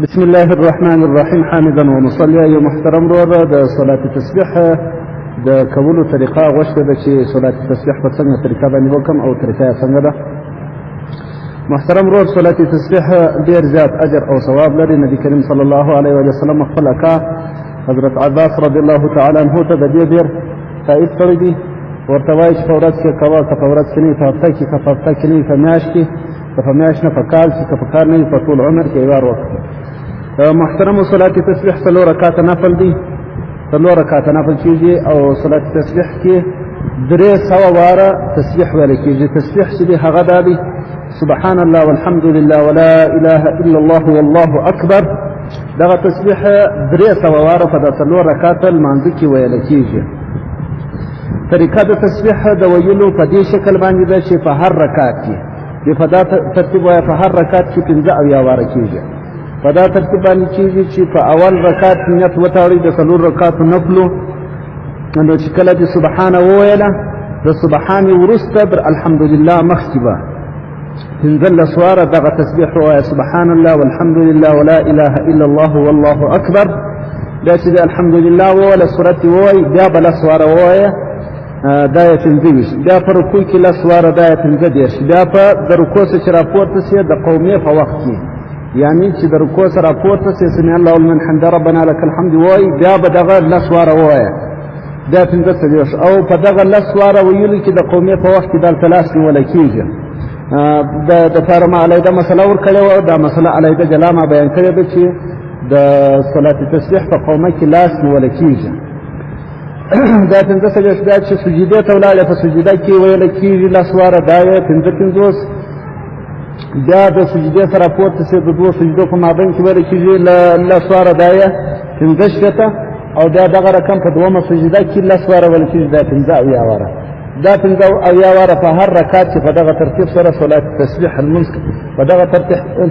بسم الله الرحمن الرحیم. حامدا ومصلیا. یو محترم ورور د صلات تسبیح د کولو طریقه غوښته ده چې صلات تسبیح په څنګه طریقه باندې وکم او طریقه یې څنګه ده. محترم ورور، صلات تسبیح ډیر زیات اجر او ثواب لري. نبی کریم صلی الله علیه وسلم خپل اکا حضرت عباس رضی الله تعالی عنہ ته د دې ډیر تایید کړی دی. ورته وایي چې په ورځ کې کوه، که په ورځ کې نه، په هفته کې، که په هفته کې نه، په میاشت کې، که په میاشت نه، په کال کې، که په کال نه، په ټول عمر کې یو وار وکړه. محترم، صلات تسبیح څلور رکعاته نفل دی، څلور رکعاته نفل کېږي او صلات تسبیح کې 300 واره تسبیح ویل کېږي. تسبیح چې دی هغه دا دی: سبحان الله والحمد لله ولا اله الا الله والله اکبر. دغه تسبیح 300 واره په دا څلور رکعاته لمانځه کې ویل کېږي. طریقه د تسبیح د ویلو په دې شکل باندې ده چې په هر رکعت کې د په دا ترتیب وایه، په هر رکعت کې 75 واره کېږي. په دا ترتیب باندې کېږي چې په اول رکعت نیت وتاړي د څلور رکعاتو نفلو، نو چې کله دې سبحانه وویله، د سبحان وروسته در الحمدلله مخکې به 15 واره دغه تسبیح ووایه: سبحان الله والحمد لله ولا اله الا الله والله اکبر. بیا چې د الحمدلله وویله، سورت یې ووایي، بیا به لس واره ووایه، دا یې 25. بیا په رکوع کې لس واره، دا یې 35. بیا په د رکوع څخه چې راپورته سي د قومې په وخت کې، یعنی چې د رکوع څخه راپورته سي، سمع الله لمن حمده ربنا لك الحمد وایي، بیا به دغه لس واره ووایه، بیا 45. او په دغه لس واره ویلو کې د قومې په وخت کې دلته لاس نیول کېږي. د دپاره ما علیحده مسله ورکړې وه، دا مسله علیحده جلا ما بیان کړې ده چې د صلات تسبیح په قومه کې لاس نیول کېږي. دا 45. بیا چې سجدې ته ولاړې، په سجده کې ویل کېږي لس واره، دا یې 55. بیا د سجدې سره پورته سي، د دوو سجدو په مابین کې ویل کېږي لس واره، دا یې 65. او بیا دغه رقم په دومه سجده کې لس واره ویل کېږي، دا 75 واره. دا 75 واره په هر رکعت کې په دغه ترتیب سره صلات تسبیح لمونځ په دغه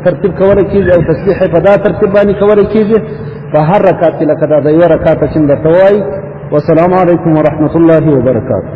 ترتیب کولی کېږي او تسبیح په دا ترتیب باندې کولی کېږي په هر رکعت کې، لکه دا د یو رکعت چې درته وایي. والسلام علیکم ورحمة الله وبرکاته.